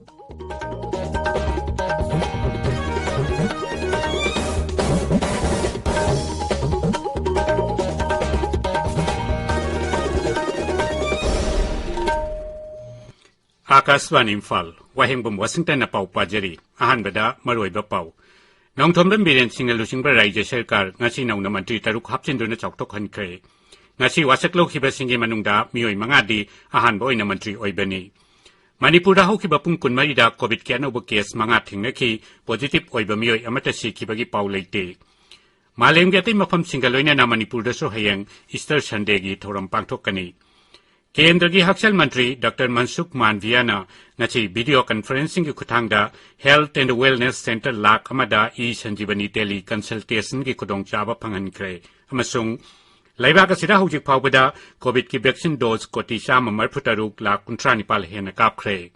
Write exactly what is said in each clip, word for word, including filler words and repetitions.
ꯑꯥꯀꯥꯁꯕꯥꯅꯤ ꯏꯝꯐꯥꯜ, ꯋꯥꯍꯦꯡꯕꯝ ꯋꯥꯁꯤꯡꯇꯟꯅ ꯄꯥꯎ ꯄꯥꯖꯔꯤ꯫ ꯑꯍꯥꯟꯕꯗ ꯃꯔꯨꯑꯣꯏꯕ ꯄꯥꯎ꯫ ꯅꯣꯡꯊꯣꯝꯕꯝ ꯕꯤꯔꯦꯟ ꯁꯤꯡꯅ ꯂꯨꯆꯤꯡꯕ ꯔꯥꯖ꯭ꯌ ꯁꯔꯀꯥꯔ ꯉꯁꯤ ꯅꯧꯅ ꯃꯟꯇ꯭ꯔꯤ ꯇꯔꯨꯛ ꯍꯥꯞꯆꯤꯟꯗꯨꯅ ꯆꯥꯎꯊꯣꯛꯍꯟꯈ꯭ꯔꯦ꯫ ꯉꯁꯤ ꯋꯥꯁꯛ ꯂꯧꯈꯤꯕꯁꯤꯡꯒꯤ ꯃꯅꯨꯡꯗ ꯃꯤꯑꯣꯏ ꯃꯉꯥꯗꯤ ꯑꯍꯥꯟꯕ ꯑꯣꯏꯅ ꯃꯟꯇ꯭ꯔꯤ ꯑꯣꯏꯕꯅꯤ꯫ ꯃꯅꯤꯄꯨꯔꯗ ꯍꯧꯈꯤꯕ ꯄꯨꯡ ꯀꯨꯟꯃꯔꯤꯗ ꯀꯣꯚꯤꯗꯀꯤ ꯑꯅꯧꯕ ꯀꯦꯁ ꯃꯉꯥ ꯊꯦꯡꯅꯈꯤ꯫ ꯄꯣꯖꯤꯇꯤꯚ ꯑꯣꯏꯕ ꯃꯤꯑꯣꯏ ꯑꯃꯠꯇ ꯁꯤꯈꯤꯕꯒꯤ ꯄꯥꯎ ꯂꯩꯇꯦ꯫ ꯃꯥꯂꯦꯝꯒꯤ ꯑꯇꯩ ꯃꯐꯝꯁꯤꯡꯒ ꯂꯣꯏꯅꯅ ꯃꯅꯤꯄꯨꯔꯗꯁꯨ ꯍꯌꯦꯡ ꯏꯁꯇꯔ ꯁꯟꯗꯦꯒꯤ ꯊꯧꯔꯝ ꯄꯥꯡꯊꯣꯛꯀꯅꯤ꯫ ꯀꯦꯟꯗ꯭ꯔꯒꯤ ꯍꯛꯁꯦꯜ ꯃꯟꯇ꯭ꯔꯤ ꯗꯥꯛꯇꯔ ꯃꯟꯁꯨꯈ ꯃꯥꯟꯗꯤꯌꯥꯅ ꯉꯁꯤ ꯚꯤꯗꯤꯑꯣ ꯀꯟꯐꯔꯦꯟꯁꯤꯡꯒꯤ ꯈꯨꯠꯊꯥꯡꯗ ꯍꯦꯜꯊ ꯑꯦꯟ ꯋꯦꯜꯅꯦꯁ ꯁꯦꯟꯇꯔ ꯂꯥꯈ ꯑꯃꯗ ꯏ ꯁꯟꯖꯤꯕꯅꯤ ꯇꯦꯂꯤ ꯀꯟꯁꯜꯇꯦꯁꯟꯒꯤ ꯈꯨꯗꯣꯡꯆꯥꯕ ꯐꯪꯍꯟꯈ꯭ꯔꯦ ꯑꯃꯁꯨꯡ ꯂꯩꯕꯥꯛ ꯑꯁꯤꯗ ꯍꯧꯖꯤꯛ ꯐꯥꯎꯕꯗ ꯀꯣꯚꯤꯗꯀꯤ ꯚꯦꯛꯁꯤꯟ ꯗꯣꯖ ꯀꯣꯇꯤ ꯆꯥꯝꯃ ꯃꯔꯤꯐꯨ ꯇꯔꯨꯛ ꯂꯥꯈ ꯀꯨꯟꯊ꯭ꯔꯥ ꯅꯤꯄꯥꯜ ꯍꯦꯟꯅ ꯀꯥꯞꯈ꯭ꯔꯦ꯫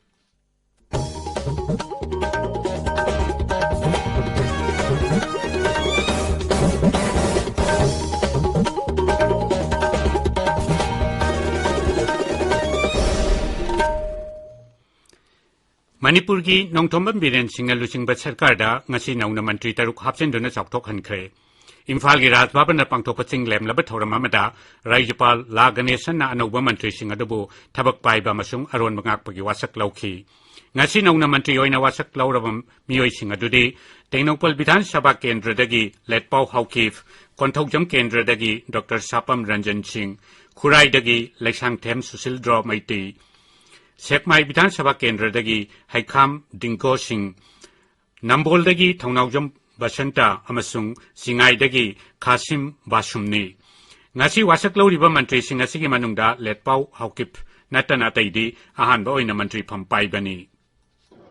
ꯃꯅꯤꯄꯨꯔꯒꯤ ꯅꯣꯡꯊꯣꯝꯕꯝ ꯕꯤꯔꯦꯟ ꯁꯤꯡꯅ ꯂꯨꯆꯤꯡꯕ ꯁꯔꯀꯥꯔꯗ ꯉꯁꯤ ꯅꯧꯅ ꯃꯟꯇ꯭ꯔꯤ ꯇꯔꯨꯛ ꯍꯥꯞꯆꯤꯟꯗꯨꯅ ꯆꯥꯎꯊꯣꯛꯍꯟꯈ꯭ꯔꯦ꯫ ꯏꯝꯐꯥꯜꯒꯤ ꯔꯥꯖ ꯚꯕꯟꯗ ꯄꯥꯡꯊꯣꯛꯄ ꯆꯤꯡ ꯂꯦꯝꯂꯕ ꯊꯧꯔꯝ ꯑꯃꯗ ꯔꯥꯖ꯭ꯌꯄꯥꯜ ꯂꯥ ꯒꯅꯦꯁꯟꯅ ꯑꯅꯧꯕ ꯃꯟꯇ꯭ꯔꯤꯁꯤꯡ ꯑꯗꯨꯕꯨ ꯊꯕꯛ ꯄꯥꯏꯕ ꯑꯃꯁꯨꯡ ꯑꯔꯣꯟꯕ ꯉꯥꯛꯄꯒꯤ ꯋꯥꯁꯛ ꯂꯧꯈꯤ꯫ ꯉꯁꯤ ꯅꯧꯅ ꯃꯟꯇ꯭ꯔꯤ ꯑꯣꯏꯅ ꯋꯥꯁꯛ ꯂꯧꯔꯕ ꯃꯤꯑꯣꯏꯁꯤꯡ ꯑꯗꯨꯗꯤ ꯇꯦꯡꯅꯧꯄꯜ ꯕꯤꯙꯥꯟ ꯁꯚꯥ ꯀꯦꯟꯗ꯭ꯔꯗꯒꯤ ꯂꯦꯠꯄꯥꯎ ꯍꯥꯎꯀꯤꯞ, ꯀꯣꯟꯊꯧꯖꯝ ꯀꯦꯟꯗ꯭ꯔꯗꯒꯤ ꯗꯣꯛꯇꯔ ꯁꯥꯄꯝ ꯔꯟꯖꯟ ꯁꯤꯡ, ꯈꯨꯔꯥꯏꯗꯒꯤ ꯂꯩꯁꯥꯡꯊꯦꯝ ꯁꯨꯁꯤꯜꯗ꯭ꯔꯣ ꯃꯩꯇꯩ, ꯁꯦꯛꯃꯥꯏ ꯕꯤꯙꯥꯟ ꯁꯚꯥ ꯀꯦꯟꯗ꯭ꯔꯗꯒꯤ ꯍꯩꯈꯥꯝ ꯗꯤꯡꯒꯣ ꯁꯤꯡ, ꯅꯝꯕꯣꯜꯗꯒꯤ ꯊꯧꯅꯥꯎꯖꯝ ꯕꯁꯟꯇ ꯑꯃꯁꯨꯡ ꯆꯤꯡꯉꯥꯏꯗꯒꯤ ꯈꯥꯁꯤꯝ ꯕꯥꯁꯨꯝꯅꯤ꯫ ꯉꯁꯤ ꯋꯥꯁꯛ ꯂꯧꯔꯤꯕ ꯃꯟꯇ꯭ꯔꯤꯁꯤꯡ ꯑꯁꯤꯒꯤ ꯃꯅꯨꯡꯗ ꯂꯦꯠꯄꯥꯎ ꯍꯥꯎꯀꯤꯞ ꯅꯠꯇꯅ ꯑꯇꯩꯗꯤ ꯑꯍꯥꯟꯕ ꯑꯣꯏꯅ ꯃꯟꯇ꯭ꯔꯤꯐꯝ ꯄꯥꯏꯕꯅꯤ꯫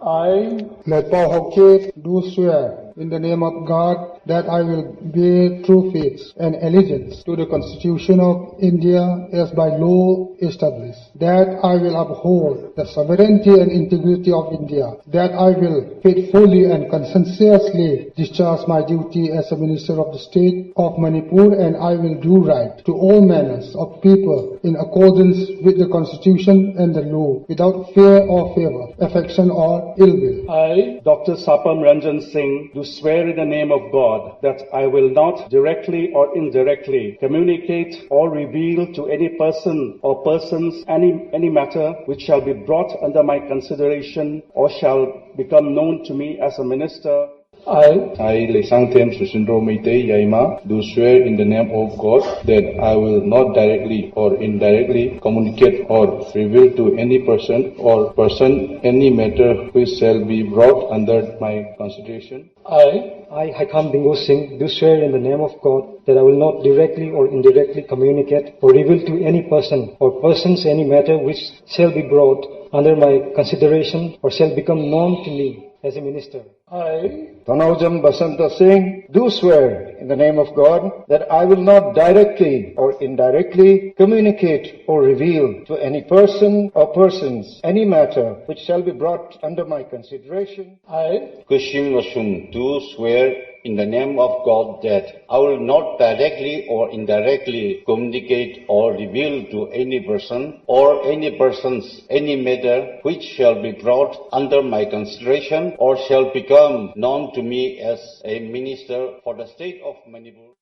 I, Letpao Haokip, do swear In the name of God, that I will bear true faith and allegiance to the Constitution of India as by law established, that I will uphold the sovereignty and integrity of India, that I will faithfully and conscientiously discharge my duty as a minister of the state of Manipur, and I will do right to all manners of people in accordance with the constitution and the law, without fear or favor, affection or ill will. I, Doctor Sapam Ranjan Singh, do swear in the name of God that I will not directly or indirectly communicate or reveal to any person or persons any, any matter which shall be brought under my consideration or shall become known to me as a minister. I, I, Leisangthem Susindro Meitei Yaima, do swear in the name of God that I will not directly or indirectly communicate or reveal to any person or person any matter which shall be brought under my consideration. I, I, Haikam Bingo Singh, do swear in the name of God that I will not directly or indirectly communicate or reveal to any person or persons any matter which shall be brought under my consideration or shall become known to me as a minister. I, Tanaujam Basanta Singh, do swear in the name of God that I will not directly or indirectly communicate or reveal to any person or persons any matter which shall be brought under my consideration. I, Kushim Ngasum, do swear in the name of God that I will not directly or indirectly communicate or reveal to any person or any persons any matter which shall be brought under my consideration or shall become known to me as a minister for the state of Manipur.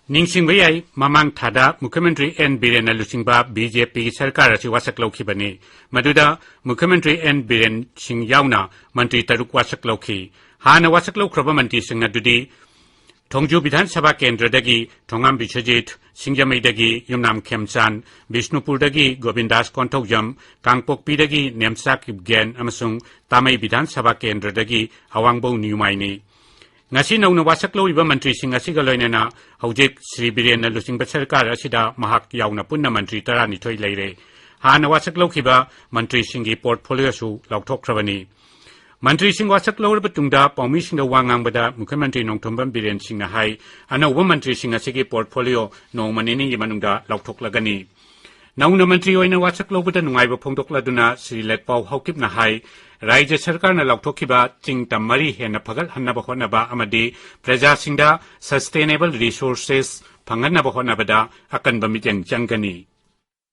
ꯅꯤꯡꯁꯤꯡꯕ ꯌꯥꯏ, ꯃꯃꯥꯡ ꯊꯥꯗ ꯃꯨꯈ꯭ꯌ ꯃꯟꯇ꯭ꯔꯤ and ꯕꯤꯔꯦꯟꯅ ꯂꯨꯆꯤꯡꯕ B J ꯄꯤꯒꯤ ꯁꯔꯀꯥꯔ ꯑꯁꯤ ꯋꯥꯁꯛ ꯂꯧꯈꯤꯕꯅꯤ꯫ ꯃꯗꯨꯗ ꯃꯨꯈ꯭ꯌ ꯃꯟꯇ꯭ꯔꯤ ꯑꯦꯟ ꯕꯤꯔꯦꯟ ꯁꯤꯡ ꯌꯥꯎꯅ ꯃꯟꯇ꯭ꯔꯤ ꯇꯔꯨꯛ ꯋꯥꯁꯛ ꯂꯧꯈꯤ꯫ ꯍꯥꯟꯅ ꯋꯥꯁꯛ ꯂꯧꯈ꯭ꯔꯕ ꯃꯟꯇ꯭ꯔꯤꯁꯤꯡ ꯑꯗꯨꯗꯤ ꯊꯣꯡꯖꯨ ꯕꯤꯙꯥꯟ ꯁꯚꯥ ꯀꯦꯟꯗ꯭ꯔꯗꯒꯤ ꯊꯣꯉꯥꯝ ꯕꯤꯁ꯭ꯋꯖꯤꯠ, ꯁꯤꯡꯖꯃꯩꯗꯒꯤ ꯌꯨꯝꯅꯥꯝ ꯈꯦꯝꯆꯥꯟ, ꯕꯤꯁꯅꯨꯄꯨꯔꯗꯒꯤ ꯒꯣꯕꯤꯟꯗꯥꯁ ꯀꯣꯟꯊꯧꯖꯝ, ꯀꯥꯡꯄꯣꯛꯄꯤꯗꯒꯤ ꯅꯦꯝꯆꯥ ꯀꯤꯞꯒꯦꯟ ꯑꯃꯁꯨꯡ ꯇꯥꯃꯩ ꯕꯤꯙꯥꯟ ꯁꯚꯥ ꯀꯦꯟꯗ꯭ꯔꯗꯒꯤ ꯑꯋꯥꯡꯕꯧ ꯅ꯭ꯌꯨꯃꯥꯏꯅꯤ꯫ ꯉꯁꯤ ꯅꯧꯅ ꯋꯥꯁꯛ ꯂꯧꯔꯤꯕ ꯃꯟꯇ꯭ꯔꯤꯁꯤꯡ ꯑꯁꯤꯒ ꯂꯣꯏꯅꯅ ꯍꯧꯖꯤꯛ ꯁ꯭ꯔꯤ ꯕꯤꯔꯦꯟꯅ ꯂꯨꯆꯤꯡꯕ ꯁꯔꯀꯥꯔ ꯑꯁꯤꯗ ꯃꯍꯥꯛ ꯌꯥꯎꯅ ꯄꯨꯟꯅ ꯃꯟꯇ꯭ꯔꯤ ꯇꯔꯥꯅꯤꯊꯣꯏ ꯂꯩꯔꯦ꯫ ꯍꯥꯟꯅ ꯋꯥꯁꯛ ꯂꯧꯈꯤꯕ ꯃꯟꯇ꯭ꯔꯤꯁꯤꯡꯒꯤ ꯄꯣꯔꯠꯐꯣꯂꯤꯑꯣꯁꯨ ꯂꯥꯎꯊꯣꯛꯈ꯭ꯔꯕꯅꯤ꯫ ꯃꯟꯇ꯭ꯔꯤꯁꯤꯡ ꯋꯥꯁꯛ ꯂꯧꯔꯕ ꯇꯨꯡꯗ ꯄꯥꯎꯃꯤꯁꯤꯡꯗ ꯋꯥ ꯉꯥꯡꯕꯗ ꯃꯨꯈ꯭ꯌ ꯃꯟꯇ꯭ꯔꯤ ꯅꯣꯡꯊꯣꯝꯕꯝ ꯕꯤꯔꯦꯟ ꯁꯤꯡꯅ ꯍꯥꯏ, ꯑꯅꯧꯕ ꯃꯟꯇ꯭ꯔꯤꯁꯤꯡ ꯑꯁꯤꯒꯤ ꯄꯣꯔꯠꯐꯣꯂꯤꯑꯣ ꯅꯣꯡꯃ ꯅꯤꯅꯤꯒꯤ ꯃꯅꯨꯡꯗ ꯂꯥꯎꯊꯣꯛꯂꯒꯅꯤ꯫ ꯅꯧꯅ ꯃꯟꯇ꯭ꯔꯤ ꯑꯣꯏꯅ ꯋꯥꯁꯛ ꯂꯧꯕꯗ ꯅꯨꯡꯉꯥꯏꯕ ꯐꯣꯡꯗꯣꯛꯂꯗꯨꯅ ꯁ꯭ꯔꯤ ꯂꯦꯠꯄꯥꯎ ꯍꯥꯎꯀꯤꯞꯅ ꯍꯥꯏ, ꯔꯥꯖ꯭ꯌ ꯁꯔꯀꯥꯔꯅ ꯂꯥꯎꯊꯣꯛꯈꯤꯕ ꯆꯤꯡ ꯇꯝ ꯃꯔꯤ ꯍꯦꯟꯅ ꯐꯒꯠꯍꯟꯅꯕ ꯍꯣꯠꯅꯕ ꯑꯃꯗꯤ ꯄ꯭ꯔꯖꯥꯁꯤꯡꯗ sustainable resources ꯐꯪꯍꯟꯅꯕ ꯍꯣꯠꯅꯕꯗ ꯑꯀꯟꯕ ꯃꯤꯠꯌꯦꯡ ꯆꯪꯒꯅꯤ꯫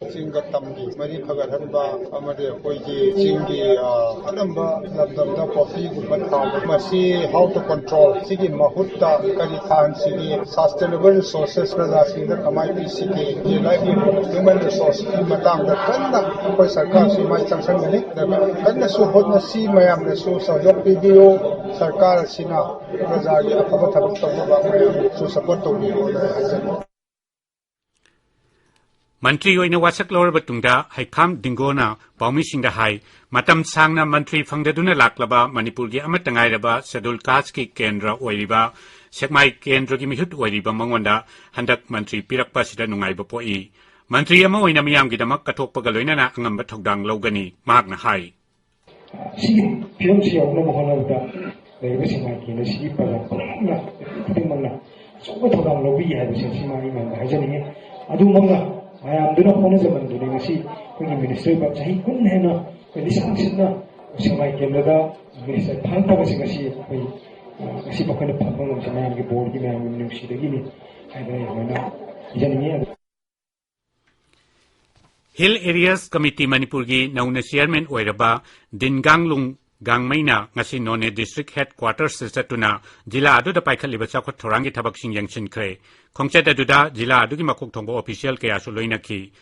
ꯆꯤꯡꯒ ꯇꯝꯒꯤ ꯃꯔꯤ ꯐꯒꯠꯍꯟꯕ ꯑꯃꯗꯤ ꯑꯩꯈꯣꯏꯒꯤ ꯆꯤꯡꯒꯤ, ꯑ, ꯑꯅꯝꯕ ꯂꯝꯗꯝꯗ ꯀꯣꯐꯤꯒꯨꯝꯕ ꯊꯥꯕ, ꯃꯁꯤ how to control, ꯁꯤꯒꯤ ꯃꯍꯨꯠꯇ ꯀꯔꯤ ꯊꯥꯍꯟꯁꯤꯒꯦ, sustainable resources ꯄ꯭ꯔꯖꯥꯁꯤꯡꯗ ꯀꯃꯥꯏꯅ ꯄꯤꯁꯤꯒꯦ, livelihood, human resource ꯀꯤ ꯃꯇꯥꯡꯗ ꯀꯟꯅ ꯑꯩꯈꯣꯏ ꯁꯔꯀꯥꯔꯁꯨ ꯃꯥꯏ ꯆꯪꯁꯤꯟꯒꯅꯤ꯫ ꯑꯗꯨꯒ ꯀꯟꯅꯁꯨ ꯍꯣꯠꯅꯁꯤ, ꯃꯌꯥꯝꯅꯁꯨ ꯁꯍꯌꯣꯒ ꯄꯤꯕꯤꯌꯨ꯫ ꯁꯔꯀꯥꯔ ꯑꯁꯤꯅ ꯄ꯭ꯔꯖꯥꯒꯤ ꯑꯐꯕ ꯊꯕꯛ ꯇꯧꯅꯕ ꯃꯌꯥꯝꯁꯨ support ꯇꯧꯕꯤꯌꯨꯅ ꯍꯥꯏꯖꯒꯦ꯫ ꯃꯟꯇ꯭ꯔꯤ ꯑꯣꯏꯅ ꯋꯥꯁꯛ ꯂꯧꯔꯕ ꯇꯨꯡꯗ ꯍꯩꯈꯥꯝ ꯗꯤꯡꯒꯣꯅ ꯄꯥꯎꯃꯤꯁꯤꯡꯗ ꯍꯥꯏ, ꯃꯇꯝ ꯁꯥꯡꯅ ꯃꯟꯇ꯭ꯔꯤ ꯐꯪꯗꯗꯨꯅ ꯂꯥꯛꯂꯕ ꯃꯅꯤꯄꯨꯔꯒꯤ ꯑꯃꯠꯇ ꯉꯥꯏꯔꯕ ꯁꯦꯗꯨꯜ ꯀꯥꯁꯀꯤ ꯀꯦꯟꯗ꯭ꯔ ꯑꯣꯏꯔꯤꯕ ꯁꯦꯛꯃꯥꯏ ꯀꯦꯟꯗ꯭ꯔꯒꯤ ꯃꯤꯍꯨꯠ ꯑꯣꯏꯔꯤꯕ ꯃꯉꯣꯟꯗ ꯍꯟꯗꯛ ꯃꯟꯇ꯭ꯔꯤ ꯄꯤꯔꯛꯄ ꯑꯁꯤꯗ ꯅꯨꯡꯉꯥꯏꯕ ꯄꯣꯛꯏ꯫ ꯃꯟꯇ꯭ꯔꯤ ꯑꯃ ꯑꯣꯏꯅ ꯃꯤꯌꯥꯝꯒꯤꯗꯃꯛ ꯀꯠꯊꯣꯛꯄꯒ ꯂꯣꯏꯅꯅ ꯑꯉꯝꯕ ꯊꯧꯗꯥꯡ ꯂꯧꯒꯅꯤ, ꯃꯍꯥꯛꯅ ꯍꯥꯏ꯫ ꯁꯤꯒꯤ ꯐꯤꯕꯝꯁꯤ ꯌꯧꯅꯕ ꯍꯣꯠꯅꯕꯗ ꯂꯩꯔꯤꯕ ꯁꯦꯛꯃꯥꯏ ꯀꯦꯟꯗ꯭ꯔꯁꯤꯒꯤ ꯄ꯭ꯔꯖꯥ ꯄꯨꯝꯅꯃꯛꯅ, ꯈꯨꯗꯤꯡꯃꯛꯅ ꯑꯆꯧꯕ ꯊꯧꯗꯥꯡ ꯂꯧꯕꯤꯒꯦ ꯍꯥꯏꯕꯁꯦ ꯁꯤꯃ ꯑꯩ ꯃꯌꯥꯝꯗ ꯍꯥꯏꯖꯅꯤꯡꯉꯤ꯫ ꯑꯗꯨꯃꯛꯅ ꯃꯌꯥꯝꯗꯨꯅ ꯍꯣꯠꯅꯖꯃꯟꯗꯨꯅ ꯉꯁꯤ ꯑꯩꯈꯣꯏꯒꯤ ꯃꯤꯅꯤꯁꯇꯔ ꯆꯍꯤ ꯀꯨꯟ ꯍꯦꯟꯅ ꯑꯩꯈꯣꯏ ꯂꯤꯁꯥꯡ ꯁꯤꯠꯅ ꯁꯦꯛꯃꯥꯏ ꯀꯦꯟꯗ꯭ꯔꯗ ꯃꯤꯅꯤꯁꯇꯔ ꯐꯪꯉꯛꯇꯕꯁꯤ ꯉꯁꯤ ꯑꯩꯈꯣꯏ, ꯑ, ꯉꯁꯤ ꯃꯈꯣꯏꯅ ꯐꯪꯕ ꯉꯝꯕꯁꯦ ꯃꯌꯥꯝꯒꯤ ꯕꯣꯔꯒꯤ, ꯃꯌꯥꯝꯒꯤ ꯃꯤꯅꯨꯡꯁꯤꯗꯒꯤꯅꯤ ꯍꯥꯏꯗꯅ ꯑꯩ ꯑꯗꯨꯃꯥꯏꯅ ꯍꯥꯏꯖꯅꯤꯡꯉꯤ꯫ ꯍꯤꯜ ꯑꯦꯔꯤꯌꯥꯁ ꯀꯃꯤꯇꯤ ꯃꯅꯤꯄꯨꯔꯒꯤ ꯅꯧꯅ ꯆꯤꯌꯔꯃꯦꯟ ꯑꯣꯏꯔꯕ ꯗꯤꯟꯒꯥꯡꯂꯨꯡ ꯒꯥꯡꯃꯩꯅ ꯉꯁꯤ ꯅꯣꯅꯦ ꯗꯤꯁꯇ꯭ꯔꯤꯛ ꯍꯦꯗ ꯀ꯭ꯋꯥꯇꯔꯁꯇ ꯆꯠꯇꯨꯅ ꯖꯤꯂꯥ ꯑꯗꯨꯗ ꯄꯥꯏꯈꯠꯂꯤꯕ ꯆꯥꯎꯈꯠ ꯊꯧꯔꯥꯡꯒꯤ ꯊꯕꯛꯁꯤꯡ ꯌꯦꯡꯁꯤꯟꯈ꯭ꯔꯦ꯫ ꯈꯣꯡꯆꯠ ꯑꯗꯨꯗ ꯖꯤꯂꯥ ꯑꯗꯨꯒꯤ ꯃꯀꯣꯛ ꯊꯣꯡꯕ ꯑꯣꯐꯤꯁꯤꯌꯦꯜ ꯀꯌꯥꯁꯨ ꯂꯣꯏꯅꯈꯤ꯫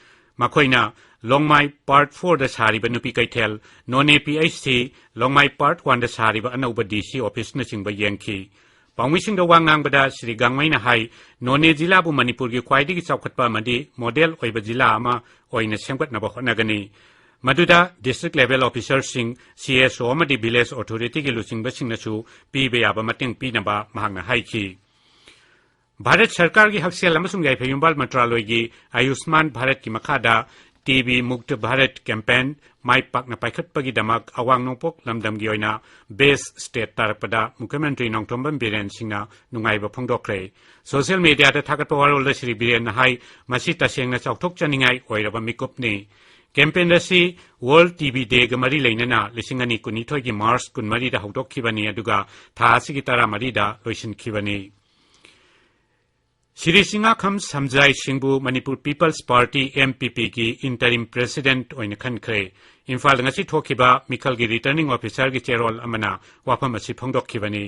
ꯃꯈꯣꯏꯅ ꯂꯣꯡꯃꯥꯏ ꯄꯥꯔꯠ ꯐꯣꯔꯗ ꯁꯥꯔꯤꯕ ꯅꯨꯄꯤ ꯀꯩꯊꯦꯜ, ꯅꯣꯅꯦ ꯄꯤ ꯑꯩꯆ ꯁꯤ, ꯂꯣꯡꯃꯥꯏ ꯄꯥꯔꯠ ꯋꯥꯟꯗ ꯁꯥꯔꯤꯕ ꯑꯅꯧꯕ ꯗꯤ ꯁꯤ ꯑꯣꯐꯤꯁꯅꯆꯤꯡꯕ ꯌꯦꯡꯈꯤ꯫ ꯄꯥꯎꯃꯤꯁꯤꯡꯗ ꯋꯥ ꯉꯥꯡꯕꯗ ꯁ꯭ꯔꯤ ꯒꯥꯡꯃꯩꯅ ꯍꯥꯏ, ꯅꯣꯅꯦ ꯖꯤꯂꯥꯕꯨ ꯃꯅꯤꯄꯨꯔꯒꯤ ꯈ꯭ꯋꯥꯏꯗꯒꯤ ꯆꯥꯎꯈꯠꯄ ꯑꯃꯗꯤ ꯃꯣꯗꯦꯜ ꯑꯣꯏꯕ ꯖꯤꯂꯥ ꯑꯃ ꯑꯣꯏꯅ ꯁꯦꯝꯒꯠꯅꯕ ꯍꯣꯠꯅꯒꯅꯤ꯫ ꯃꯗꯨꯗ ꯗꯤꯁꯇ꯭ꯔꯤꯛ ꯂꯦꯚꯦꯜ ꯑꯣꯐꯤꯁꯔꯁꯤꯡ, ꯁꯤ ꯑꯦꯁ ꯑꯣ ꯑꯃꯗꯤ ꯚꯤꯂꯦꯖ ꯑꯣꯊꯣꯔꯤꯇꯤꯒꯤ ꯂꯨꯆꯤꯡꯕꯁꯤꯡꯅꯁꯨ ꯄꯤꯕ ꯌꯥꯕ ꯃꯇꯦꯡ ꯄꯤꯅꯕ ꯃꯍꯥꯛꯅ ꯍꯥꯏꯈꯤ꯫ ꯚꯥꯔꯠ ꯁꯔꯀꯥꯔꯒꯤ ꯍꯛꯁꯦꯜ ꯑꯃꯁꯨꯡ ꯌꯥꯏꯐ ꯌꯨꯝꯕꯥꯜ ꯃꯟꯇ꯭ꯔꯥꯂꯣꯏꯒꯤ ꯑꯌꯨꯁꯃꯥꯟ ꯚꯥꯔꯠꯀꯤ ꯃꯈꯥꯗ ꯇꯤ ꯕꯤ ꯃꯨꯛꯇ ꯚꯥꯔꯠ ꯀꯦꯝꯄꯦꯟ ꯃꯥꯏ ꯄꯥꯛꯅ ꯄꯥꯏꯈꯠꯄꯒꯤꯗꯃꯛ ꯑꯋꯥꯡ ꯅꯣꯡꯄꯣꯛ ꯂꯝꯗꯝꯒꯤ ꯑꯣꯏꯅ ꯕꯦꯁ ꯁ꯭ꯇꯦꯠ ꯇꯥꯔꯛꯄꯗ ꯃꯨꯈ꯭ꯌ ꯃꯟꯇ꯭ꯔꯤ ꯅꯣꯡꯊꯣꯝꯕꯝ ꯕꯤꯔꯦꯟ ꯁꯤꯡꯅ ꯅꯨꯡꯉꯥꯏꯕ ꯐꯣꯡꯗꯣꯛꯈ꯭ꯔꯦ꯫ ꯁꯣꯁꯤꯌꯦꯜ ꯃꯤꯗꯤꯌꯥꯗ ꯊꯥꯒꯠꯄ ꯋꯥꯔꯣꯜꯗ ꯁ꯭ꯔꯤ ꯕꯤꯔꯦꯟꯅ ꯍꯥꯏ, ꯃꯁꯤ ꯇꯁꯦꯡꯅ ꯆꯥꯎꯊꯣꯛꯆꯅꯤꯡꯉꯥꯏ ꯑꯣꯏꯔꯕ ꯃꯤꯀꯨꯞꯅꯤ꯫ ꯀꯦꯝꯄꯦꯟ ꯑꯁꯤ ꯋꯥꯔꯜꯗ ꯇꯤ ꯕꯤ ꯗꯦꯒ ꯃꯔꯤ ꯂꯩꯅꯅ ꯂꯤꯁꯤꯡ ꯑꯅꯤ ꯀꯨꯟꯅꯤꯊꯣꯏꯒꯤ ꯃꯥꯔꯆ ꯀꯨꯟꯃꯔꯤꯗ ꯍꯧꯗꯣꯛꯈꯤꯕꯅꯤ, ꯑꯗꯨꯒ ꯊꯥ ꯑꯁꯤꯒꯤ ꯇꯔꯥꯃꯔꯤꯗ ꯂꯣꯏꯁꯤꯟꯈꯤꯕꯅꯤ꯫ ꯁ꯭ꯔꯤ ꯁꯤꯡꯉꯥꯈꯝ ꯁꯝꯖꯥꯏ ꯁꯤꯡꯕꯨ Manipur People's Party, M P ꯄꯤꯒꯤ ꯏꯟꯇꯔꯤꯝ ꯄ꯭ꯔꯦꯁꯤꯗꯦꯟꯠ ꯑꯣꯏꯅ ꯈꯟꯈ꯭ꯔꯦ꯫ ꯏꯝꯐꯥꯜꯗ ꯉꯁꯤ ꯊꯣꯛꯈꯤꯕ ꯃꯤꯈꯜꯒꯤ ꯔꯤꯇꯔꯅꯤꯡ ꯑꯣꯐꯤꯁꯥꯔꯒꯤ ꯆꯦꯔꯣꯜ ꯑꯃꯅ ꯋꯥꯐꯝ ꯑꯁꯤ ꯐꯣꯡꯗꯣꯛꯈꯤꯕꯅꯤ꯫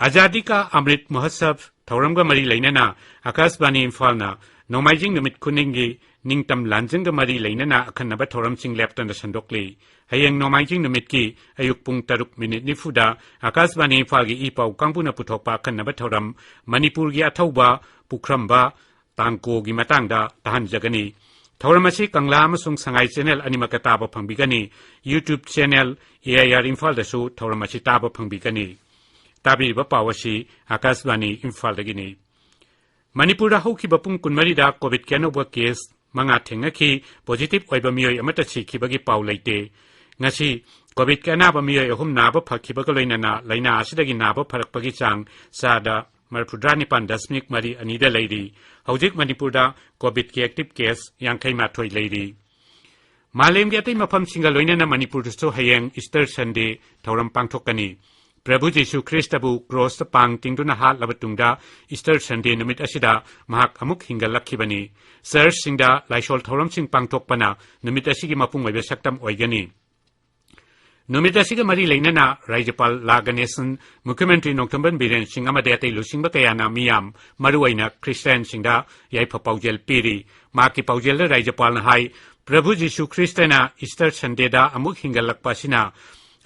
ꯑꯖꯥꯗꯤ ꯀꯥ ꯑꯃ꯭ꯔꯤꯠ ꯃꯍꯣꯠꯁꯕ ꯊꯧꯔꯝꯒ ꯃꯔꯤ ꯂꯩꯅꯅ ꯑꯀꯥꯁꯕꯥꯅꯤ ꯏꯝꯐꯥꯜꯅ ꯅꯣꯡꯃꯥꯏꯖꯤꯡ ꯅꯨꯃꯤꯠ ꯈꯨꯗꯤꯡꯒꯤ ꯅꯤꯡꯇꯝ ꯂꯥꯟꯖꯪꯒ ꯃꯔꯤ ꯂꯩꯅꯅ ꯑꯈꯟꯅꯕ ꯊꯧꯔꯝꯁꯤꯡ ꯂꯦꯞꯇꯅ ꯁꯟꯗꯣꯛꯂꯤ꯫ ꯍꯌꯦꯡ ꯅꯣꯡꯃꯥꯏꯖꯤꯡ ꯅꯨꯃꯤꯠꯀꯤ ꯑꯌꯨꯛ ꯄꯨꯡ ꯇꯔꯨꯛ ꯃꯤꯅꯤꯠ ꯅꯤꯐꯨꯗ ꯑꯀꯥꯁꯕꯥꯅꯤ ꯏꯝꯐꯥꯜꯒꯤ ꯏ ꯄꯥꯎ ꯀꯥꯡꯕꯨꯅ ꯄꯨꯊꯣꯛꯄ ꯑꯈꯟꯅꯕ ꯊꯧꯔꯝ ꯃꯅꯤꯄꯨꯔꯒꯤ ꯑꯊꯧꯕ ꯄꯨꯈ꯭ꯔꯝꯕ ꯇꯥꯡꯀꯣꯒꯤ ꯃꯇꯥꯡꯗ ꯇꯥꯍꯟꯖꯒꯅꯤ꯫ ꯊꯧꯔꯝ ꯑꯁꯤ ꯀꯪꯂꯥ ꯑꯃꯁꯨꯡ ꯁꯉꯥꯏ ꯆꯦꯅꯦꯜ ꯑꯅꯤꯃꯛꯇ ꯇꯥꯕ ꯐꯪꯕꯤꯒꯅꯤ꯫ YouTube channel A I R ꯏꯝꯐꯥꯜꯗꯁꯨ ꯊꯧꯔꯝ ꯑꯁꯤ ꯇꯥꯕ ꯐꯪꯕꯤꯒꯅꯤ꯫ ꯇꯥꯕꯤꯔꯤꯕ ꯄꯥꯎ ꯑꯁꯤ ꯑꯀꯥꯁꯕꯥꯅꯤ ꯏꯝꯐꯥꯜꯗꯒꯤꯅꯤ꯫ ꯃꯅꯤꯄꯨꯔꯗ ꯍꯧꯈꯤꯕ ꯄꯨꯡ ꯀꯨꯟꯃꯔꯤꯗ ꯀꯣꯚꯤꯗꯀꯤ ꯑꯅꯧꯕ ꯀꯦꯁ ꯃꯉꯥ ꯊꯦꯡꯅꯈꯤ꯫ ꯄꯣꯖꯤꯇꯤꯚ ꯑꯣꯏꯕ ꯃꯤꯑꯣꯏ ꯑꯃꯠꯇ ꯁꯤꯈꯤꯕꯒꯤ ꯄꯥꯎ ꯂꯩꯇꯦ꯫ ꯉꯁꯤ ꯀꯣꯚꯤꯗꯀꯤ ꯑꯅꯥꯕ ꯃꯤꯑꯣꯏ ꯑꯍꯨꯝ ꯅꯥꯕ ꯐꯈꯤꯕꯒ ꯂꯣꯏꯅꯅ ꯂꯥꯏꯅꯥ ꯑꯁꯤꯗꯒꯤ ꯅꯥꯕ ꯐꯔꯛꯄꯒꯤ ꯆꯥꯡ ꯆꯥꯗ ꯃꯔꯤꯐꯨꯇꯔꯥ ꯅꯤꯄꯥꯟ ꯗꯁꯃꯤꯛ ꯃꯔꯤ ꯑꯅꯤꯗ ꯂꯩꯔꯤ꯫ ꯍꯧꯖꯤꯛ ꯃꯅꯤꯄꯨꯔꯗ ꯀꯣꯚꯤꯗꯀꯤ ꯑꯦꯛꯇꯤꯚ ꯀꯦꯁ ꯌꯥꯡꯈꯩ ꯃꯥꯊꯣꯏ ꯂꯩꯔꯤ꯫ ꯃꯥꯂꯦꯝꯒꯤ ꯑꯇꯩ ꯃꯐꯝꯁꯤꯡꯒ ꯂꯣꯏꯅꯅ ꯃꯅꯤꯄꯨꯔꯗꯁꯨ ꯍꯌꯦꯡ ꯏꯁꯇꯔ ꯁꯟꯗꯦ ꯊꯧꯔꯝ ꯄꯥꯡꯊꯣꯛꯀꯅꯤ꯫ ꯄ꯭ꯔꯚꯨ ꯖꯤꯁꯨ ꯈ꯭ꯔꯤꯁꯇꯕꯨ ꯀ꯭ꯔꯣꯁꯇ ꯄꯥꯡ ꯇꯤꯡꯗꯨꯅ ꯍꯥꯠꯂꯕ ꯇꯨꯡꯗ ꯏꯁꯇꯔ ꯁꯟꯗꯦ ꯅꯨꯃꯤꯠ ꯑꯁꯤꯗ ꯃꯍꯥꯛ ꯑꯃꯨꯛ ꯍꯤꯡꯒꯠꯂꯛꯈꯤꯕꯅꯤ꯫ ꯆꯔꯆꯁꯤꯡꯗ ꯂꯥꯏꯁꯣꯜ ꯊꯧꯔꯝꯁꯤꯡ ꯄꯥꯡꯊꯣꯛꯄꯅ ꯅꯨꯃꯤꯠ ꯑꯁꯤꯒꯤ ꯃꯄꯨꯡ ꯑꯣꯏꯕ ꯁꯛꯇꯝ ꯑꯣꯏꯒꯅꯤ꯫ ꯅꯨꯃꯤꯠ ꯑꯁꯤꯒ ꯃꯔꯤ ꯂꯩꯅꯅ ꯔꯥꯖ꯭ꯌꯄꯥꯜ ꯂꯥ ꯒꯅꯦꯁꯟ, ꯃꯨꯈ꯭ꯌ ꯃꯟꯇ꯭ꯔꯤ ꯅꯣꯡꯊꯣꯝꯕꯝ ꯕꯤꯔꯦꯟ ꯁꯤꯡ ꯑꯃꯗꯤ ꯑꯇꯩ ꯂꯨꯆꯤꯡꯕ ꯀꯌꯥꯅ ꯃꯤꯌꯥꯝ, ꯃꯔꯨꯑꯣꯏꯅ ꯈ꯭ꯔꯤꯁꯇꯤꯌꯥꯟꯁꯤꯡꯗ ꯌꯥꯏꯐ ꯄꯥꯎꯖꯦꯜ ꯄꯤꯔꯤ꯫ ꯃꯍꯥꯛꯀꯤ ꯄꯥꯎꯖꯦꯜꯗ ꯔꯥꯖ꯭ꯌꯄꯥꯜꯅ ꯍꯥꯏ, ꯄ꯭ꯔꯚꯨ ꯖꯤꯁꯨ ꯈ꯭ꯔꯤꯁꯇꯅ ꯏꯁꯇꯔ ꯁꯟꯗꯦꯗ ꯑꯃꯨꯛ ꯍꯤꯡꯒꯠꯂꯛꯄ ꯑꯁꯤꯅ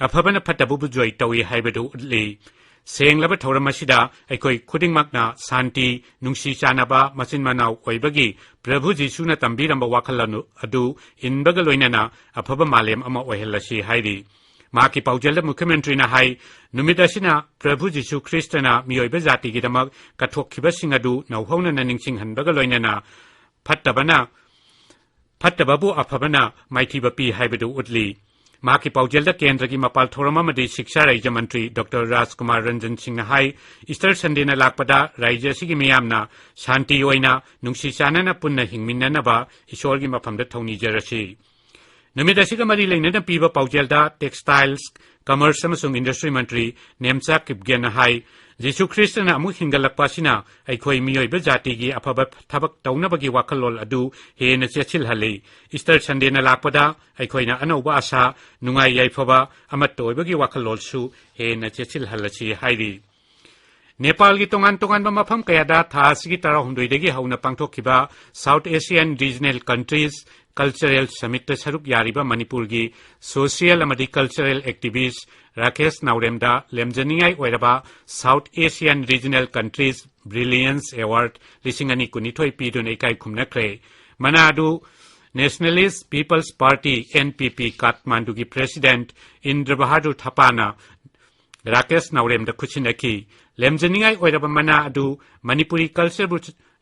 ꯑꯐꯕꯅ ꯐꯠꯇꯕꯕꯨ ꯖꯣꯏ ꯇꯧꯏ ꯍꯥꯏꯕꯗꯨ ꯎꯠꯂꯤ꯫ ꯁꯦꯡꯂꯕ ꯊꯧꯔꯝ ꯑꯁꯤꯗ ꯑꯩꯈꯣꯏ ꯈꯨꯗꯤꯡꯃꯛꯅ ꯁꯥꯟꯇꯤ, ꯅꯨꯡꯁꯤ ꯆꯥꯟꯅꯕ, ꯃꯆꯤꯟ ꯃꯅꯥꯎ ꯑꯣꯏꯕꯒꯤ ꯄ꯭ꯔꯚꯨ ꯖꯤꯁꯨꯅ ꯇꯝꯕꯤꯔꯝꯕ ꯋꯥꯈꯜꯂꯣꯟ ꯑꯗꯨ ꯏꯟꯕꯒ ꯂꯣꯏꯅꯅ ꯑꯐꯕ ꯃꯥꯂꯦꯝ ꯑꯃ ꯑꯣꯏꯍꯜꯂꯁꯤ ꯍꯥꯏꯔꯤ꯫ ꯃꯍꯥꯛꯀꯤ ꯄꯥꯎꯖꯦꯜꯗ ꯃꯨꯈ꯭ꯌ ꯃꯟꯇ꯭ꯔꯤꯅ ꯍꯥꯏ, ꯅꯨꯃꯤꯠ ꯑꯁꯤꯅ ꯄ꯭ꯔꯚꯨ ꯖꯤꯁꯨ ꯈ꯭ꯔꯤꯁꯇꯅ ꯃꯤꯑꯣꯏꯕ ꯖꯥꯇꯤꯒꯤꯗꯃꯛ ꯀꯠꯊꯣꯛꯈꯤꯕꯁꯤꯡ ꯑꯗꯨ ꯅꯧꯍꯧꯅꯅ ꯅꯤꯡꯁꯤꯡꯍꯟꯕꯒ ꯂꯣꯏꯅꯅ ꯐꯠꯇꯕꯅ ꯐꯠꯇꯕꯕꯨ ꯑꯐꯕꯅ ꯃꯥꯏꯊꯤꯕ ꯄꯤ ꯍꯥꯏꯕꯗꯨ ꯎꯠꯂꯤ꯫ ꯃꯍꯥꯛꯀꯤ ꯄꯥꯎꯖꯦꯜꯗ ꯀꯦꯟꯗ꯭ꯔꯒꯤ ꯃꯄꯥꯜ ꯊꯧꯔꯝ ꯑꯃꯗꯤ ꯁꯤꯛꯁꯥ ꯔꯥꯖ꯭ꯌ ꯃꯟꯇ꯭ꯔꯤ ꯗꯣꯛꯇꯔ ꯔꯥꯖꯀꯨꯃꯥꯔ ꯔꯟꯖꯟ ꯁꯤꯡꯅ ꯍꯥꯏ, ꯏꯁꯇꯔ ꯁꯟꯗꯦꯅ ꯂꯥꯛꯄꯗ ꯔꯥꯖ꯭ꯌ ꯑꯁꯤꯒꯤ ꯃꯤꯌꯥꯝꯅ ꯁꯥꯟꯇꯤ ꯑꯣꯏꯅ ꯅꯨꯡꯁꯤ ꯆꯥꯟꯅꯅ ꯄꯨꯟꯅ ꯍꯤꯡꯃꯤꯟꯅꯅꯕ ꯏꯁꯣꯔꯒꯤ ꯃꯐꯝꯗ ꯊꯧꯅꯤꯖꯔꯁꯤ꯫ ꯅꯨꯃꯤꯠ ꯑꯁꯤꯒ ꯃꯔꯤ ꯂꯩꯅꯅ ꯄꯤꯕ ꯄꯥꯎꯖꯦꯜꯗ textiles, commerce ꯑꯃꯁꯨꯡ industry ꯃꯟꯇ꯭ꯔꯤ ꯅꯦꯝꯆꯥ ꯀꯤꯞꯒꯦꯟꯅ ꯍꯥꯏ, ꯖꯤꯁꯨ ꯈ꯭ꯔꯤꯁꯇꯅ ꯑꯃꯨꯛ ꯍꯤꯡꯒꯠꯂꯛꯄ ꯑꯁꯤꯅ ꯑꯩꯈꯣꯏ ꯃꯤꯑꯣꯏꯕ ꯖꯥꯇꯤꯒꯤ ꯑꯐꯕ ꯊꯕꯛ ꯇꯧꯅꯕꯒꯤ ꯋꯥꯈꯜꯂꯣꯟ ꯑꯗꯨ ꯍꯦꯟꯅ ꯆꯦꯠꯁꯤꯜꯍꯜꯂꯤ꯫ ꯏꯁꯇꯔ ꯁꯟꯗꯦꯅ ꯂꯥꯛꯄꯗ ꯑꯩꯈꯣꯏꯅ ꯑꯅꯧꯕ ꯑꯥꯁꯥ, ꯅꯨꯡꯉꯥꯏ ꯌꯥꯏꯐꯕ, ꯑꯃꯠꯇ ꯑꯣꯏꯕꯒꯤ ꯋꯥꯈꯜꯂꯣꯟꯁꯨ ꯍꯦꯟꯅ ꯆꯦꯠꯁꯤꯜꯍꯜꯂꯁꯤ ꯍꯥꯏꯔꯤ꯫ ꯅꯦꯄꯥꯜꯒꯤ ꯇꯣꯉꯥꯟ ꯇꯣꯉꯥꯟꯕ ꯃꯐꯝ ꯀꯌꯥꯗ ꯊꯥ ꯑꯁꯤꯒꯤ ꯇꯔꯥꯍꯨꯝꯗꯣꯏꯗꯒꯤ ꯍꯧꯅ ꯄꯥꯡꯊꯣꯛꯈꯤꯕ South Asian Regional Countries Cultural Summitꯇ ꯁꯔꯨꯛ ꯌꯥꯔꯤꯕ ꯃꯅꯤꯄꯨꯔꯒꯤ social ꯑꯃꯗꯤ cultural activist ꯔꯥꯀꯦꯁ ꯅꯥꯎꯔꯦꯝꯗ ꯂꯦꯝꯖꯅꯤꯡꯉꯥꯏ ꯑꯣꯏꯔꯕ South Asian Regional Countries Brilliance Award ꯂꯤꯁꯤꯡ ꯑꯅꯤ ꯀꯨꯟꯅꯤꯊꯣꯏ ꯄꯤꯗꯨꯅ ꯏꯀꯥꯏ ꯈꯨꯝꯅꯈ꯭ꯔꯦ꯫ ꯃꯅꯥ ꯑꯗꯨ Nationalist People's Party, NPP, ꯀꯥꯊꯃꯥꯟꯗꯨꯒꯤ president ꯏꯟꯗ꯭ꯔ Bahadur ꯊꯥꯄꯥꯅ Rakesh ꯅꯥꯎꯔꯦꯝꯗ ꯈꯨꯠꯁꯤꯟꯅꯈꯤ꯫ ꯂꯦꯝꯖꯅꯤꯡꯉꯥꯏ ꯑꯣꯏꯔꯕ ꯃꯅꯥ ꯑꯗꯨ ꯃꯅꯤꯄꯨꯔꯤ cultureꯕꯨ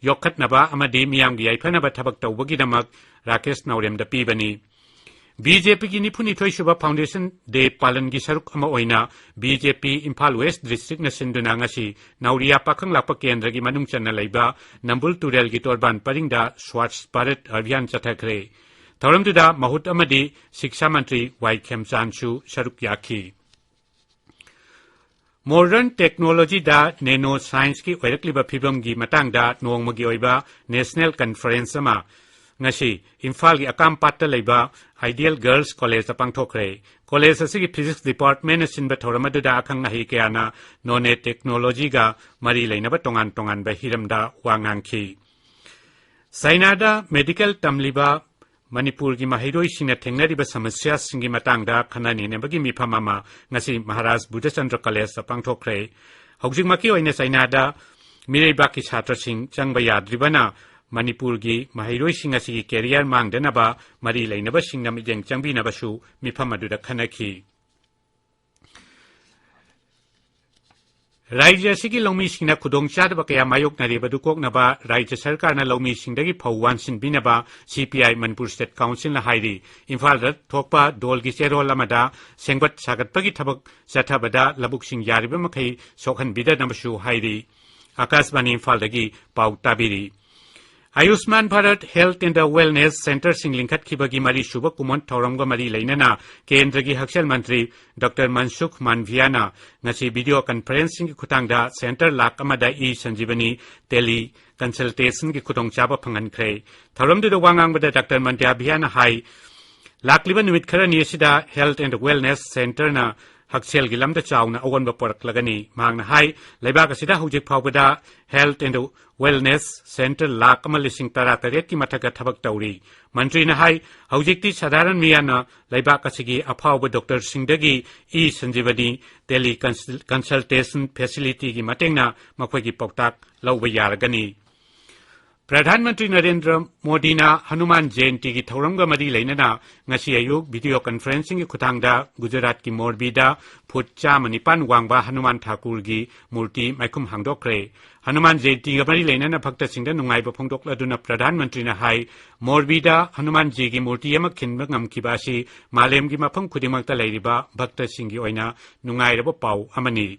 ꯌꯣꯛꯈꯠꯅꯕ ꯑꯃꯗꯤ ꯃꯤꯌꯥꯝꯒꯤ ꯌꯥꯏꯐꯅꯕ ꯊꯕꯛ ꯇꯧꯕꯒꯤꯗꯃꯛ ꯔꯥꯀꯦꯁ ꯅꯥꯎꯔꯦꯝꯗ ꯄꯤꯕꯅꯤ꯫ BJPꯒꯤ ꯅꯤꯐꯨꯅꯤꯊꯣꯏ ꯁꯨꯕ Foundation Day ꯄꯥꯂꯟꯒꯤ ꯁꯔꯨꯛ ꯑꯃ ꯑꯣꯏꯅ BJP ꯏꯝꯐꯥꯜ West Districtꯅ ꯁꯤꯟꯗꯨꯅ ꯉꯁꯤ ꯅꯥꯎꯔꯤꯌꯥ ꯄꯥꯈꯪ ꯂꯥꯛꯄ ꯀꯦꯟꯗ꯭ꯔꯒꯤ ꯃꯅꯨꯡ ꯆꯟꯅ ꯂꯩꯕ ꯅꯝꯕꯨꯜ ꯇꯨꯔꯦꯜꯒꯤ ꯇꯣꯔꯕꯥꯟ ꯄꯔꯤꯡꯗ Swachh Bharat Abhiyan ꯆꯠꯊꯈ꯭ꯔꯦ꯫ ꯊꯧꯔꯝꯗꯨꯗ ꯃꯍꯨꯠ ꯑꯃꯗꯤ ꯁꯤꯛꯁꯥ ꯃꯟꯇ꯭ꯔꯤ ꯋꯥꯏ ꯈꯦꯝꯆꯥꯟꯁꯨ ꯁꯔꯨꯛ ꯌꯥꯈꯤ꯫ Modern technologyꯗ nano scienceꯀꯤ ꯑꯣꯏꯔꯛꯂꯤꯕ ꯐꯤꯕꯝꯒꯤ ꯃꯇꯥꯡꯗ ꯅꯣꯡꯃꯒꯤ ꯑꯣꯏꯕ national conference ꯑꯃ ꯉꯁꯤ ꯏꯝꯐꯥꯜꯒꯤ ꯑꯀꯥꯝꯄꯥꯠꯇ ꯂꯩꯕ Ideal Girls Collegeꯇ ꯄꯥꯡꯊꯣꯛꯈ꯭ꯔꯦ꯫ College ꯑꯁꯤꯒꯤ physics departmentꯅ ꯁꯤꯟꯕ ꯊꯧꯔꯝ ꯑꯗꯨꯗ ꯑꯈꯪ ꯑꯍꯩ ꯀꯌꯥꯅ nano technologyꯒ ꯃꯔꯤ ꯂꯩꯅꯕ ꯇꯣꯉꯥꯟ ꯇꯣꯉꯥꯟꯕ ꯍꯤꯔꯝꯗ ꯋꯥ ꯉꯥꯡꯈꯤ꯫ ꯆꯥꯏꯅꯥꯗ medical ꯇꯝꯂꯤꯕ ꯃꯅꯤꯄꯨꯔꯒꯤ ꯃꯍꯩꯔꯣꯏꯁꯤꯡꯅ ꯊꯦꯡꯅꯔꯤꯕ ꯁꯃꯁ꯭ꯌꯥꯁꯤꯡꯒꯤ ꯃꯇꯥꯡꯗ ꯈꯟꯅ ꯅꯩꯅꯕꯒꯤ ꯃꯤꯐꯝ ꯑꯃ ꯉꯁꯤ ꯃꯍꯥꯔꯥꯖ ꯕꯨꯙꯆꯟꯗ꯭ꯔ Collegeꯇ ꯄꯥꯡꯊꯣꯛꯈ꯭ꯔꯦ꯫ ꯍꯧꯖꯤꯛꯃꯛꯀꯤ ꯑꯣꯏꯅ ꯆꯥꯏꯅꯥꯗ ꯃꯤꯔꯩꯕꯥꯛꯀꯤ ꯁꯥꯇ꯭ꯔꯁꯤꯡ ꯆꯪꯕ ꯌꯥꯗ꯭ꯔꯤꯕꯅ ꯃꯅꯤꯄꯨꯔꯒꯤ ꯃꯍꯩꯔꯣꯏꯁꯤꯡ ꯑꯁꯤꯒꯤ career ꯃꯥꯡꯗꯅꯕ ꯃꯔꯤ ꯂꯩꯅꯕꯁꯤꯡꯅ ꯃꯤꯠꯌꯦꯡ ꯆꯪꯕꯤꯅꯕꯁꯨ ꯃꯤꯐꯝ ꯑꯗꯨꯗ ꯈꯟꯅꯈꯤ꯫ ꯔꯥꯖ꯭ꯌ ꯑꯁꯤꯒꯤ ꯂꯧꯃꯤꯁꯤꯡꯅ ꯈꯨꯗꯣꯡꯆꯥꯗꯕ ꯀꯌꯥ ꯃꯥꯌꯣꯛꯅꯔꯤꯕ ꯑꯗꯨ ꯀꯣꯛꯅꯕ ꯔꯥꯖ꯭ꯌ ꯁꯔꯀꯥꯔꯅ ꯂꯧꯃꯤꯁꯤꯡꯗꯒꯤ ꯐꯧ ꯋꯥꯟꯁꯤꯟꯕꯤꯅꯕ ꯁꯤ ꯄꯤ ꯑꯥꯏ ꯃꯅꯤꯄꯨꯔ ꯁ꯭ꯇꯦꯠ ꯀꯥꯎꯟꯁꯤꯜꯅ ꯍꯥꯏꯔꯤ꯫ ꯏꯝꯐꯥꯜꯗ ꯊꯣꯛꯄ ꯗꯣꯜꯒꯤ ꯆꯦꯔꯣꯜ ꯑꯃꯗ ꯁꯦꯝꯒꯠ ꯁꯥꯒꯠꯄꯒꯤ ꯊꯕꯛ ꯆꯠꯊꯕꯗ ꯂꯧꯕꯨꯛꯁꯤꯡ ꯌꯥꯔꯤꯕ ꯃꯈꯩ ꯁꯣꯛꯍꯟꯕꯤꯗꯅꯕꯁꯨ ꯍꯥꯏꯔꯤ꯫ ꯑꯀꯥꯁꯕꯥꯅꯤ ꯏꯝꯐꯥꯜꯗꯒꯤ ꯄꯥꯎ ꯇꯥꯕꯤꯔꯤ꯫ ꯑꯌꯨꯁꯃꯥꯟ ꯚꯥꯔꯠ ꯍꯦꯜꯊ ꯑꯦꯟ ꯋꯦꯜꯅꯦꯁ ꯁꯦꯟꯇꯔꯁꯤꯡ ꯂꯤꯡꯈꯠꯈꯤꯕꯒꯤ ꯃꯔꯤ ꯁꯨꯕ ꯀꯨꯝꯑꯣꯟ ꯊꯧꯔꯝꯒ ꯃꯔꯤ ꯂꯩꯅꯅ ꯀꯦꯟꯗ꯭ꯔꯒꯤ ꯍꯛꯁꯦꯜ ꯃꯟꯇ꯭ꯔꯤ ꯗꯣꯛꯇꯔ ꯃꯟꯁꯨꯈ ꯃꯥꯟꯚꯤꯌꯥꯅ ꯉꯁꯤ ꯚꯤꯗꯤꯑꯣ ꯀꯟꯐꯔꯦꯟꯁꯤꯡꯒꯤ ꯈꯨꯠꯊꯥꯡꯗ ꯁꯦꯟꯇꯔ ꯂꯥꯈ ꯑꯃꯗ ꯏ ꯁꯟꯖꯤꯕꯅꯤ ꯇꯦꯂꯤ ꯀꯟꯁꯜꯇꯦꯁꯟꯒꯤ ꯈꯨꯗꯣꯡꯆꯥꯕ ꯐꯪꯍꯟꯈ꯭ꯔꯦ꯫ ꯊꯧꯔꯝꯗꯨꯗ ꯋꯥ ꯉꯥꯡꯕꯗ ꯗꯣꯛꯇꯔ ꯃꯥꯟꯚꯤꯌꯥꯅ ꯍꯥꯏ, ꯂꯥꯛꯂꯤꯕ ꯅꯨꯃꯤꯠ ꯈꯔꯅꯤ ꯑꯁꯤꯗ ꯍꯦꯜꯊ ꯑꯦꯟ ꯋꯦꯜꯅꯦꯁ ꯁꯦꯟꯇꯔꯅ ꯍꯛꯁꯦꯜꯒꯤ ꯂꯝꯗ ꯆꯥꯎꯅ ꯑꯑꯣꯟꯕ ꯄꯨꯔꯛꯂꯒꯅꯤ꯫ ꯃꯍꯥꯛꯅ ꯍꯥꯏ, ꯂꯩꯕꯥꯛ ꯑꯁꯤꯗ ꯍꯧꯖꯤꯛ ꯐꯥꯎꯕꯗ ꯍꯦꯜꯊ ꯑꯦꯟ ꯋꯦꯜꯅꯦꯁ ꯁꯦꯟꯇꯔ ꯂꯥꯈ ꯑꯃ ꯂꯤꯁꯤꯡ ꯇꯔꯥ ꯇꯔꯦꯠꯀꯤ ꯃꯊꯛꯇ ꯊꯕꯛ ꯇꯧꯔꯤ꯫ ꯃꯟꯇ꯭ꯔꯤꯅ ꯍꯥꯏ, ꯍꯧꯖꯤꯛꯇꯤ ꯁꯥꯙꯥꯔꯟ ꯃꯤꯌꯥꯝꯅ ꯂꯩꯕꯥꯛ ꯑꯁꯤꯒꯤ ꯑꯐꯥꯎꯕ ꯗꯣꯛꯇꯔꯁꯤꯡꯗꯒꯤ ꯏ ꯁꯟꯖꯤꯕꯅꯤ ꯇꯦꯂꯤ ꯀꯟꯁꯜ-, ꯀꯟꯁꯜꯇꯦꯁꯟ ꯐꯦꯁꯤꯂꯤꯇꯤꯒꯤ ꯃꯇꯦꯡꯅ ꯃꯈꯣꯏꯒꯤ ꯄꯥꯎꯇꯥꯛ ꯂꯧꯕ ꯌꯥꯔꯒꯅꯤ꯫ ꯄ꯭ꯔꯙꯥꯟ ꯃꯟꯇ꯭ꯔꯤ ꯅꯔꯦꯟꯗ꯭ꯔ ꯃꯣꯗꯤꯅ ꯍꯅꯨꯃꯥꯟ ꯖꯌꯟꯇꯤꯒꯤ ꯊꯧꯔꯝꯒ ꯃꯔꯤ ꯂꯩꯅꯅ ꯉꯁꯤ ꯑꯌꯨꯛ ꯚꯤꯗꯤꯑꯣ ꯀꯟꯐꯔꯦꯟꯁꯤꯡꯒꯤ ꯈꯨꯠꯊꯥꯡꯗ ꯒꯨꯖꯔꯥꯠꯀꯤ ꯃꯣꯔꯕꯤꯗ ꯐꯨꯠ ꯆꯥꯝꯃ ꯅꯤꯄꯥꯟ ꯋꯥꯡꯕ ꯍꯅꯨꯃꯥꯟ ꯊꯥꯀꯨꯔꯒꯤ ꯃꯨꯔꯇꯤ ꯃꯥꯏꯈꯨꯝ ꯍꯥꯡꯗꯣꯛꯈ꯭ꯔꯦ꯫ ꯍꯅꯨꯃꯥꯟ ꯖꯌꯟꯇꯤꯒ ꯃꯔꯤ ꯂꯩꯅꯅ ꯚꯛꯇꯁꯤꯡꯗ ꯅꯨꯡꯉꯥꯏꯕ ꯐꯣꯡꯗꯣꯛꯂꯗꯨꯅ ꯄ꯭ꯔꯙꯥꯟ ꯃꯟꯇ꯭ꯔꯤꯅ ꯍꯥꯏ, ꯃꯣꯔꯕꯤꯗ ꯍꯅꯨꯃꯥꯟꯖꯤꯒꯤ ꯃꯨꯔꯇꯤ ꯑꯃ ꯈꯤꯟꯕ ꯉꯝꯈꯤꯕ ꯑꯁꯤ ꯃꯥꯂꯦꯝꯒꯤ ꯃꯐꯝ ꯈꯨꯗꯤꯡꯃꯛꯇ ꯂꯩꯔꯤꯕ ꯚꯛꯇꯁꯤꯡꯒꯤ ꯑꯣꯏꯅ ꯅꯨꯡꯉꯥꯏꯔꯕ ꯄꯥꯎ ꯑꯃꯅꯤ꯫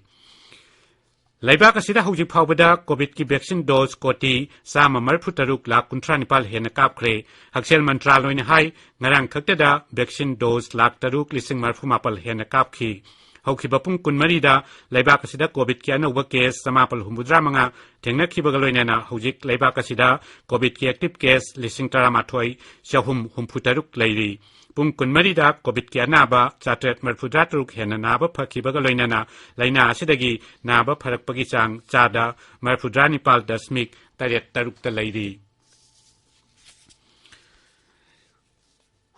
ꯂꯩꯕꯥꯛ ꯑꯁꯤꯗ ꯍꯧꯖꯤꯛ ꯐꯥꯎꯕꯗ ꯀꯣꯚꯤꯗꯀꯤ ꯚꯦꯛꯁꯤꯟ ꯗꯣꯁ ꯀꯣꯇꯤ ꯆꯥꯝꯃ ꯃꯔꯤꯐꯨ ꯇꯔꯨꯛ ꯂꯥꯈ ꯀꯨꯟꯊ꯭ꯔꯥ ꯅꯤꯄꯥꯜ ꯍꯦꯟꯅ ꯀꯥꯞꯈ꯭ꯔꯦ꯫ ꯍꯛꯁꯦꯜ ꯃꯟꯇ꯭ꯔꯥꯂꯣꯏꯅ ꯍꯥꯏ, ꯉꯔꯥꯡ ꯈꯛꯇꯗ ꯚꯦꯛꯁꯤꯟ ꯗꯣꯁ ꯂꯥꯈ ꯇꯔꯨꯛ ꯂꯤꯁꯤꯡ ꯃꯔꯤꯐꯨ ꯃꯥꯄꯜ ꯍꯦꯟꯅ ꯀꯥꯞꯈꯤ꯫ ꯍꯧꯈꯤꯕ ꯄꯨꯡ ꯀꯨꯟꯃꯔꯤꯗ ꯂꯩꯕꯥꯛ ꯑꯁꯤꯗ ꯀꯣꯚꯤꯗꯀꯤ ꯑꯅꯧꯕ ꯀꯦꯁ ꯆꯃꯥꯄꯜ ꯍꯨꯝꯐꯨꯇꯔꯥ ꯃꯉꯥ ꯊꯦꯡꯅꯈꯤꯕꯒ ꯂꯣꯏꯅꯅ ꯍꯧꯖꯤꯛ ꯂꯩꯕꯥꯛ ꯑꯁꯤꯗ ꯀꯣꯚꯤꯗꯀꯤ ꯑꯦꯛꯇꯤꯚ ꯀꯦꯁ ꯂꯤꯁꯤꯡ ꯇꯔꯥꯃꯥꯊꯣꯏ ꯆꯍꯨꯝ ꯍꯨꯝꯐꯨ ꯇꯔꯨꯛ ꯂꯩꯔꯤ꯫ ꯄꯨꯡ ꯀꯨꯟꯃꯔꯤꯗ ꯀꯣꯚꯤꯗꯀꯤ ꯑꯅꯥꯕ ꯆꯥꯇ꯭ꯔꯦꯠ ꯃꯔꯤꯐꯨꯇꯔꯥ ꯇꯔꯨꯛ ꯍꯦꯟꯅ ꯅꯥꯕ ꯐꯈꯤꯕꯒ ꯂꯣꯏꯅꯅ ꯂꯥꯏꯅꯥ ꯑꯁꯤꯗꯒꯤ ꯅꯥꯕ ꯐꯔꯛꯄꯒꯤ ꯆꯥꯡ ꯆꯥꯗ ꯃꯔꯤꯐꯨꯇꯔꯥ ꯅꯤꯄꯥꯜ ꯗꯁꯃꯤꯛ ꯇꯔꯦꯠ ꯇꯔꯨꯛꯇ ꯂꯩꯔꯤ꯫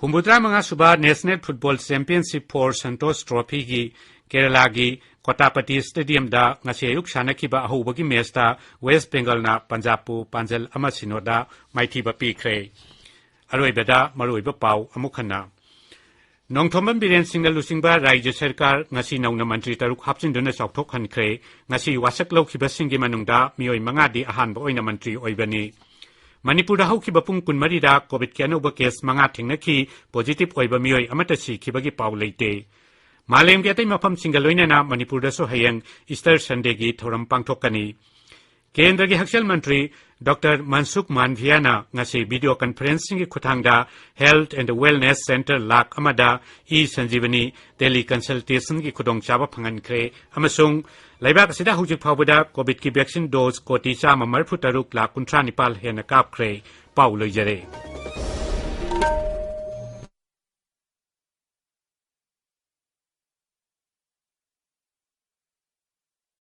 ꯍꯨꯝꯐꯨꯇꯔꯥ ꯃꯉꯥ ꯁꯨꯕ national football championship for Santosh ꯇ꯭ꯔꯣꯐꯤꯒꯤ ꯀꯦꯔꯂꯥꯒꯤ ꯀꯣꯇꯥꯄꯇꯤ ꯁ꯭ꯇꯦꯗꯤꯌꯝꯗ ꯉꯁꯤ ꯑꯌꯨꯛ ꯁꯥꯟꯅꯈꯤꯕ ꯑꯍꯧꯕꯒꯤ ꯃꯦꯆꯇ ꯋꯦꯁ ꯕꯦꯡꯒꯜꯅ ꯄꯟꯖꯥꯕꯄꯨ ꯄꯥꯟꯖꯜ ꯑꯃ ꯁꯤꯅꯣꯗ ꯃꯥꯏꯊꯤꯕ ꯄꯤꯈ꯭ꯔꯦ꯫ ꯑꯔꯣꯏꯕꯗ ꯃꯔꯨꯑꯣꯏꯕ ꯄꯥꯎ ꯑꯃꯨꯛ ꯍꯟꯅ꯫ ꯅꯣꯡꯊꯣꯝꯕꯝ ꯕꯤꯔꯦꯟ ꯁꯤꯡꯅ ꯂꯨꯆꯤꯡꯕ ꯔꯥꯖ꯭ꯌ ꯁꯔꯀꯥꯔ ꯉꯁꯤ ꯅꯧꯅ ꯃꯟꯇ꯭ꯔꯤ ꯇꯔꯨꯛ ꯍꯥꯞꯆꯤꯟꯗꯨꯅ ꯆꯥꯎꯊꯣꯛꯍꯟꯈ꯭ꯔꯦ꯫ ꯉꯁꯤ ꯋꯥꯁꯛ ꯂꯧꯈꯤꯕꯁꯤꯡꯒꯤ ꯃꯅꯨꯡꯗ ꯃꯤꯑꯣꯏ ꯃꯉꯥꯗꯤ ꯑꯍꯥꯟꯕ ꯑꯣꯏꯅ ꯃꯟꯇ꯭ꯔꯤ ꯑꯣꯏꯕꯅꯤ꯫ ꯃꯅꯤꯄꯨꯔꯗ ꯍꯧꯈꯤꯕ ꯄꯨꯡ ꯀꯨꯟꯃꯔꯤꯗ ꯀꯣꯚꯤꯗꯀꯤ ꯑꯅꯧꯕ ꯀꯦꯁ ꯃꯉꯥ ꯊꯦꯡꯅꯈꯤ꯫ ꯄꯣꯖꯤꯇꯤꯚ ꯑꯣꯏꯕ ꯃꯤꯑꯣꯏ ꯑꯃꯠꯇ ꯁꯤꯈꯤꯕꯒꯤ ꯄꯥꯎ ꯂꯩꯇꯦ꯫ ꯃꯥꯂꯦꯝꯒꯤ ꯑꯇꯩ ꯃꯐꯝꯁꯤꯡꯒ ꯂꯣꯏꯅꯅ ꯃꯅꯤꯄꯨꯔꯗꯁꯨ ꯍꯌꯦꯡ ꯏꯁꯇꯔ ꯁꯟꯗꯦꯒꯤ ꯊꯧꯔꯝ ꯄꯥꯡꯊꯣꯛꯀꯅꯤ꯫ ꯀꯦꯟꯗ꯭ꯔꯒꯤ ꯍꯛꯁꯦꯜ ꯃꯟꯇ꯭ꯔꯤ ꯗꯣꯛꯇꯔ ꯃꯟꯁꯨꯈ ꯃꯥꯟꯚꯤꯌꯥꯅ ꯉꯁꯤ ꯚꯤꯗꯤꯑꯣ ꯀꯟꯐꯔꯦꯟꯁꯤꯡꯒꯤ ꯈꯨꯠꯊꯥꯡꯗ ꯍꯦꯜꯊ ꯑꯦꯟ ꯋꯦꯜꯅꯦꯁ ꯁꯦꯟꯇꯔ ꯂꯥꯈ ꯑꯃꯗ ꯏ ꯁꯟꯖꯤꯕꯅꯤ ꯇꯦꯂꯤ ꯀꯟꯁꯜꯇꯦꯁꯟꯒꯤ ꯈꯨꯗꯣꯡꯆꯥꯕ ꯐꯪꯍꯟꯈ꯭ꯔꯦ ꯑꯃꯁꯨꯡ ꯂꯩꯕꯥꯛ ꯑꯁꯤꯗ ꯍꯧꯖꯤꯛ ꯐꯥꯎꯕꯗ ꯀꯣꯚꯤꯗꯀꯤ ꯚꯦꯛꯁꯤꯟ ꯗꯣꯁ ꯀꯣꯇꯤ ꯆꯥꯝꯃ ꯃꯔꯤꯐꯨ ꯇꯔꯨꯛ ꯂꯥꯈ ꯀꯨꯟꯊ꯭ꯔꯥ ꯅꯤꯄꯥꯜ ꯍꯦꯟꯅ ꯀꯥꯞꯈ꯭ꯔꯦ꯫ ꯄꯥꯎ ꯂꯣꯏꯖꯔꯦ꯫